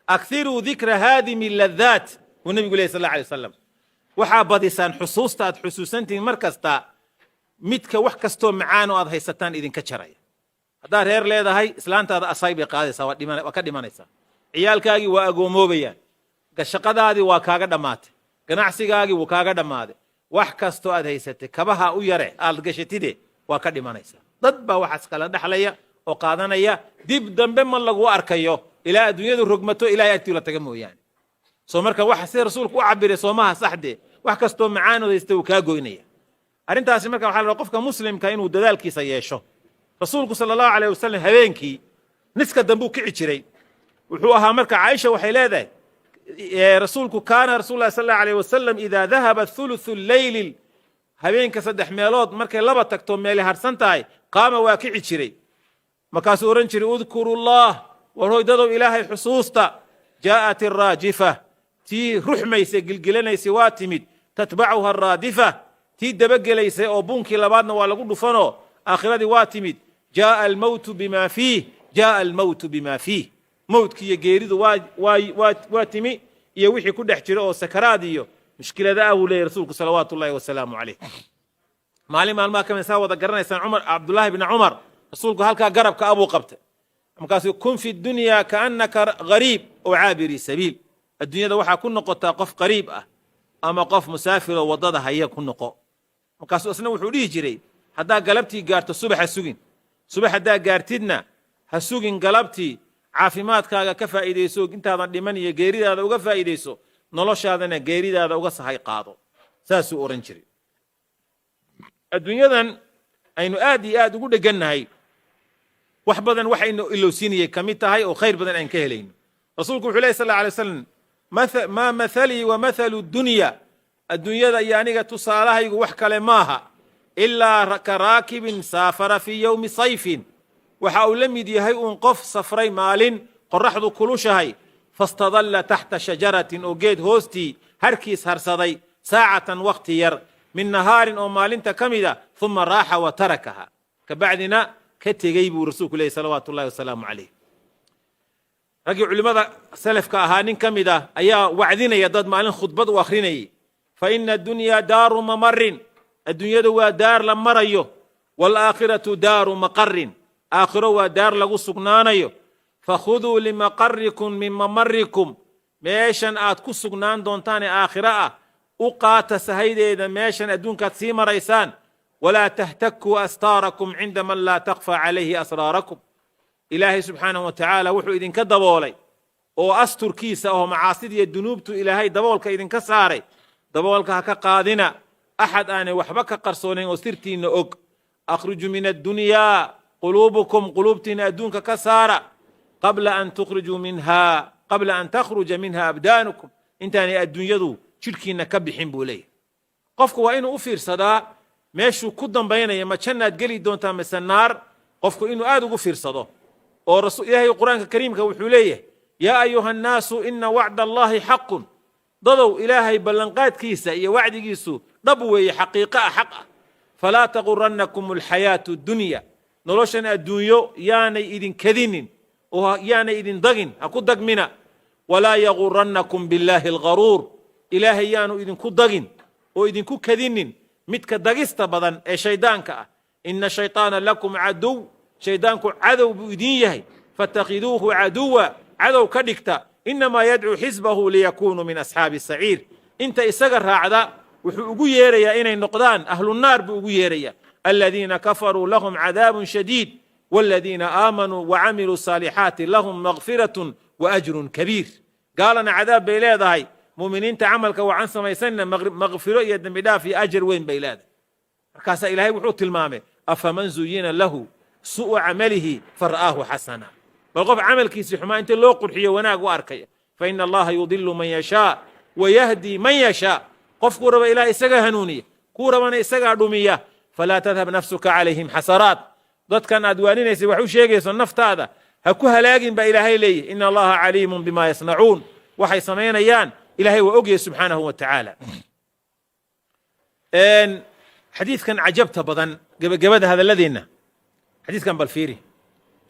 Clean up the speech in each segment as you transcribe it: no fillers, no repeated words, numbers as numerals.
Akhiruu dikra haadimi ladaat, buu nebigu lehy sal alla alay wasalam. Waxaa badisaan xusuusta aad xusuusantihiin mar kasta midka wax kastoo macaan oo aad haysataan idinka jaraya. Haddaad reer leedahay, islaantaada asay bay qaadaysaa, waa ka dhimanaysaa. Ciyaalkaagii waa agoomoobayaan. Shaqadaadii waa kaaga dhammaatay, ganacsigaagii wuu kaaga dhammaaday. Wax kastoo aad haysatay, kabaha u yare aad gashatide, waa ka dhimanaysaa. Dad baa waxaas kala dhexlaya oo qaadanaya. Dib dambe ma lagu arkayo ilaa adduunyadu rogmato, Ilahay agtii la taga mooyaane. Soo marka waxa sida rasuulku u cabiray soomaha saxdee? Wax kastoo macaanood haysta wuu kaa goynaya arrintaasi. Marka waxaa la rabaa qofka muslimka inuu dadaalkiisa yeesho. Rasuulku sala Allahu alayh wasalam habeenkii niska dambuu kici jiray. Wuxuu ahaa marka, Caaisha waxay leedahay, rasuulku, kaana rasuul lahi sal allahu alayh wasalam idaa dahaba thuluthu leyli, habeenka saddex meelood markay laba tagto, meelay harsan tahay, qaama, waa kici jiray. Markaasuu odhan jiray: "Udkuru llah, war hoydadow, Ilaahay xusuusta. Jaa'at araajifa, tii ruxmaysay, gilgilanaysay waa timid. Tatbacuha araadifa, tii dabagelaysay oo buunkii labaadna waa lagu dhufanoo aakhiradii waa timid. Jaaa almowtu bima fiih, jaaa almowtu bima fiih." Mowdki iyo geeridu waa timi iyo wixii ku dhex jira oo sakaraad iyo mushkilada ah, buu leeyay rasuulku salawaatu ullahi wasalaamu calayh. Maalin maalmaha ka mid, saa wada garanaysaan, Cumar, Cabdullaahi bni Cumar, rasuulku halkaa garabka abuu qabtay. Markaasuu: "Kun fi dunya kaannaka gariib oo caabiri sabiil." Adduunyada waxaa ku noqotaa qof qariib ah ama qof musaafiroo waddada haya ku noqo. Markaasuu isna wuxuu dhihi jiray: "Haddaa galabtii gaarto, subax ha sugin. Subax haddaa gaartidna, ha sugin galabtii. Caafimaadkaaga ka faa'iidayso intaadan dhiman iyo geeridaada uga faa'iidayso, noloshaadana geeridaada uga sahay qaado." Saasuu odhan jiray. Adduunyadan aynu aad iyo aad ugu dhegannahay, wax badan waxaynu ilowsiinayay ka mid tahay oo khayr badan aan ka helayno. Rasuulku wuxuu ley sal alla alay slam: "Maa mathalii wa mathalu dunya," adduunyada iyo aniga tusaalahaygu wax kale maaha, "ilaa ka raakibin saafara fii yowmi sayfin." Waxa uu la mid yahay uun qof safray maalin qoraxdu kulushahay. "Fastadalla taxta shajaratin," oo geed hoostii harkiis harsaday, "saacatan," wakti yar, "min nahaarin," oo maalinta ka mida, "uma raaxa wa tarakaha," kabacdina ka tegey, buu rasuulku leeyay salawaatu ullahi wasalaamu calayh. Raggii culimmada salafka ahaa nin ka mid ah ayaa wacdinaya dad maalin, khudbad u akhrinayay. "Fa ina addunyaa daaru mamarin," adduunyadu waa daar la marayo. "Waalaakhiratu daaru maqarin," aakhiro waa daar lagu sugnaanayo. "Fakhuduu limaqarikum min mamarikum," meeshan aad ku sugnaan doontaan ee aakhiro ah u qaata sahaydeeda meeshan adduunkaad sii maraysaan. "Walaa tahtakuu astaarakum cinda man laa takfa calayhi asraarakum." Ilaahay subxaanahu wa tacaala wuxuu idinka daboolay oo asturkiisa oo macaasida iyo dunuubtu Ilaahay daboolka idinka saaray, daboolka ha ka qaadina axad aanay waxba ka qarsoonayn oo sirtiinna og. "Akhrijuu min addunyaa quluubukum," quluubtiinna adduunka ka saara, "qabla an tukhrijuu minha, qabla an takhruja minha abdaanukum," intaanay adduunyadu jidhkiinna ka bixin, buu leeyahy. Qofku waa inuu u fiirsadaa meeshuu ku dambaynaya. Ma jannaad geli doontaa mise naar? Qofku inuu aad ugu fiirsado. Oo Ilaahay Qur-aanka Kariimka wuxuu leeyahay: "Yaa ayuha annaasu, ina wacda Allahi xaqun." Dadow, Ilaahay ballanqaadkiisa iyo wacdigiisu dhab weeye, xaqiiqo ah, xaq ah. "Falaa tagurannakum alxayaatu dunya," noloshan adduunyo yaanay idin kadinin oo yaanay idin dagin, ha ku dagmina. "Walaa yagurannakum billaahi algaruur," Ilaahay yaanu idinku dagin oo idinku kadinin midka dagista badan ee shaydaanka ah. "Ina shayطaana lakum caduw," shaydaanku cadow buu idin yahay. "Faاtakhiduuhu caduwa," cadow ka dhigta. "Inamaa yadcuu xisbahu liyakunuu min asxaabi saciir." Inta isaga raacda wuxuu ugu yeerayaa inay noqdaan ahlunaar buu ugu yeerayaa. "Aladiina kafaruu lahum cadaabun shadiid, waladiina aamanuu wacamiluu saalixaati lahum makfiratun wa ajrun kabiir." Gaalana cadaab bay leedahay, muuminiinta camalka wacan samaysanna makfiro iyo dembi dhaaf iyo ajar weyn bay leedahay. Markaasaa Ilaahay wuxuu tilmaamay: "Afaman zuyina lahu su'u camalihi fara'aahu xasana?" Bal qof camalkiisii xumaa inta loo qurxiyo wanaag u arkaya. "Fa ina Allaha yudilu man yashaa wayahdi man yashaa." Qofkuu raba Ilaah isagaa hanuuniya, kuu rabana isagaa dhumiya. "Falaa tadhab nafsuka calayhim xasaraat." Dadkan aad waaninaysa, wax u sheegayso, naftaada ha ku halaagin, baa Ilaahay leeyahy. "Ina Allaha caliimun bima yasnacuun." Waxay samaynayaan Ilahay waa ogyahay subxaanahu wa tacaala. Xadiidkan cajabta badan, gebagabada hadalladeenna, xadiidkan bal fiiri,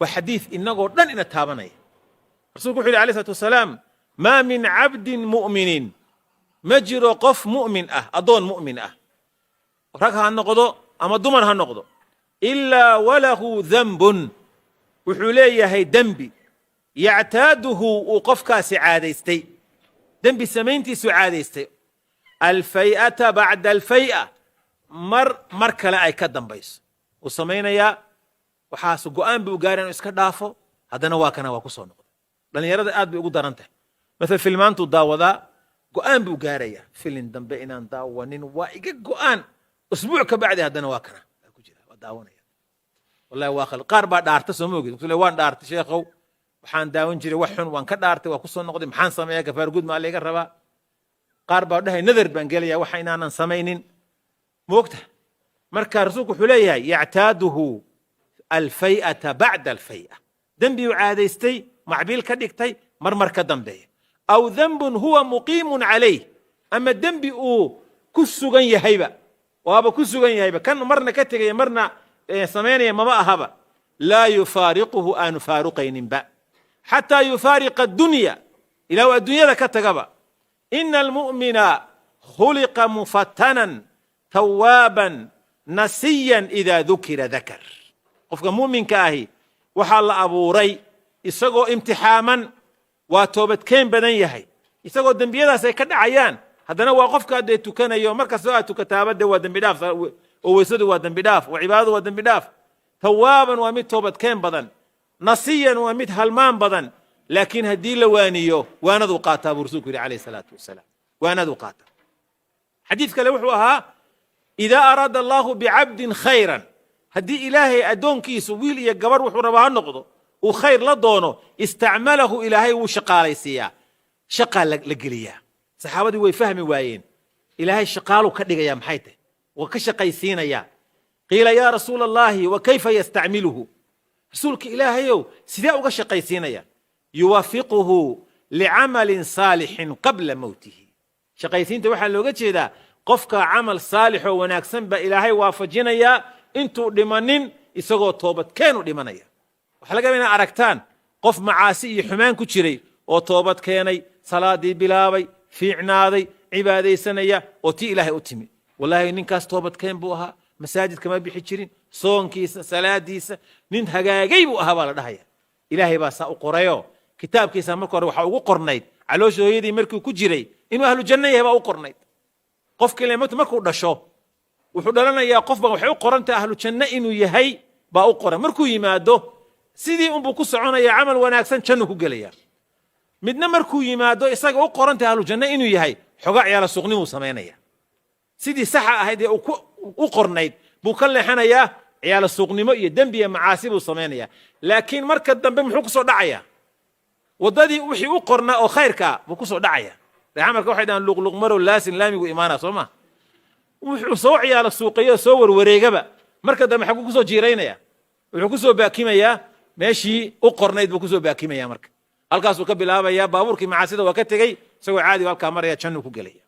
waa xadiid inagoo dhan ina taabanaya. Rasulku wuxu yidhi alayh slatu wasalaam. Maa min cabdin mu'minin, ma jiro qof mu'min ah, addoon mu'min ah, rag ha noqdo ama dumar ha noqdo, ilaa walahu danbun, wuxuu leeyahay dembi, yactaaduhu, uu qofkaasi caadaystay, dembi samayntiisuu caadaystay, alfay'ata bacda alfay'a, mar mar kale ay ka dambayso uu samaynayaa. Waxaas go'aan buu gaaray inuu iska dhaafo, haddana waa kana, waa ku soo noqday. Dhallinyarada aad bay ugu daran tahay. Maala filmaantuu daawadaa, go'aan buu gaarayaa, filin dambe inaan daawanin waa iga go'aan. Usbuuc ka bacdi haddana waa kana, waa ku jira, waa daawanaya. Wallahi waa khal. Qaar baa dhaarta, soo ma ogid? Waan dhaartay, sheekhow, waxaan daawan jiray wax xun, waan ka dhaartay, waa ku soo noqday, maxaan sameeyaa? Kafaar guud maa layga rabaa? Qaar baa dhahay, nadar baan gelaya waxa inaanan samaynin. Moogta, marka rasuulku wuxuu leeyahay yactaaduhu alfay'ata bacda alfay'a, dembiyuu caadaystay, macbiil ka dhigtay, mar mar ka dambeeya, aw dembun huwa muqiimun calayh, ama dembi uu ku sugan yahayba, waaba ku sugan yahayba, kan marna ka tegaya marna samaynaya maba ahaba, laa yufaariquhu, aanu faaruqayninba, xataa yufaariqa addunya, ilaa uu adduunyada ka tagaba. Ina almu'mina khuliqa mufatanan tawaaban nasiyan idaa dukira dakar. Qofka mu'minka ahi waxaa la abuuray isagoo imtixaaman, waa toobadkeen badan yahay, isagoo dembiyadaas ay ka dhacayaan, haddana waa qofkaa dee tukanayo. Mar kastoo aad tukataaba dee waa dembi dhaaf, oo weysadu waa dembi dhaaf, oo cibaadadu waa dembi dhaaf. Tawaaban, waa mid toobadkeen badan, nasiyan, waa mid halmaan badan, laakiin haddii la waaniyo waanaduu qaataa, buu rasuulku yidhi calayhi salaatu wasalaam, waanaduu qaataa. Xadiid kale wuxuu ahaa: idaa araada allahu bicabdin khayran, haddii Ilaahay addoonkiisu, wiil iyo gabarh wuxuu rabaa ha noqdo, uu khayr la doono, istacmalahu, Ilaahay wuu shaqaalaysiiyaa, shaqaa la geliyaa. Saxaabadii way fahmi waayeen, Ilaahay shaqaaluu ka dhigayaa maxay tahay? Waa ka shaqaysiinayaa. Qiila: yaa rasuula Allahi, wa kayfa yastacmiluhu? Rasuulka Ilaahayow, sidee uga shaqaysiinaya? Yuwafiquhu licamalin saalixin qabla mowtihi. Shaqaysiinta waxaa looga jeedaa qofka camal saalix oo wanaagsan baa Ilaahay waafajinayaa intuu dhimanin, isagoo toobadkeenu dhimanaya. Waxaa laga yaba inaad aragtaan qof macaasi iyo xumaan ku jiray oo toobad keenay, salaadii bilaabay, fiicnaaday, cibaadaysanaya, oo tii Ilaahay u timi. Wallaahi ninkaas toobadkeen buu ahaa, masaajid kama bixi jirin, soonkiisa, salaadiisa, nin hagaagay buu ahaa, baa la dhahaya. Ilaahay baa saa u qorayoo kitaabkiisa marka hore waxaa ugu qornayd, caloosha hooyadii markuu ku jiray, inuu ahlu janno yahay baa u qornayd. Qofka ile markuu dhasho wuxuu dhalanayaa qof ba waxay u qoran tahay ahlu janno inuu yahay baa u qoran. Markuu yimaado sidii unbuu ku soconaya, camal wanaagsan jannu ku gelaya. Midna markuu yimaado isaga u qoran tahay ahlu janno inuu yahay, xogaa ciyaala suuqnimuu samaynaya, sidii saxa ahayd ee u qornayd buu ka leexanayaa, ciyaala suuqnimo iyo dembi iyo macaasi buu samaynaya. Laakiin marka dambe muxuu kusoo dhacayaa? Waddadii wixii u qornaa oo khayrkaa buu kusoo dhacaya. Reexamarka waxay dhahaan, luqluqmarow laasin laamigu imaanaa, soo ma? Wuxuu soo ciyaala suuqeeyo, soo warwareegaba, marka dambe xaguu kusoo jiiraynaya? Wuxuu kusoo baakimayaa meeshii u qornayd buu kusoo baakimaya. Marka halkaasuu ka bilaabayaa, baabuurkii macaasida waa ka tegey, isagoo caadi halkaa maraya, jannuu ku gelaya.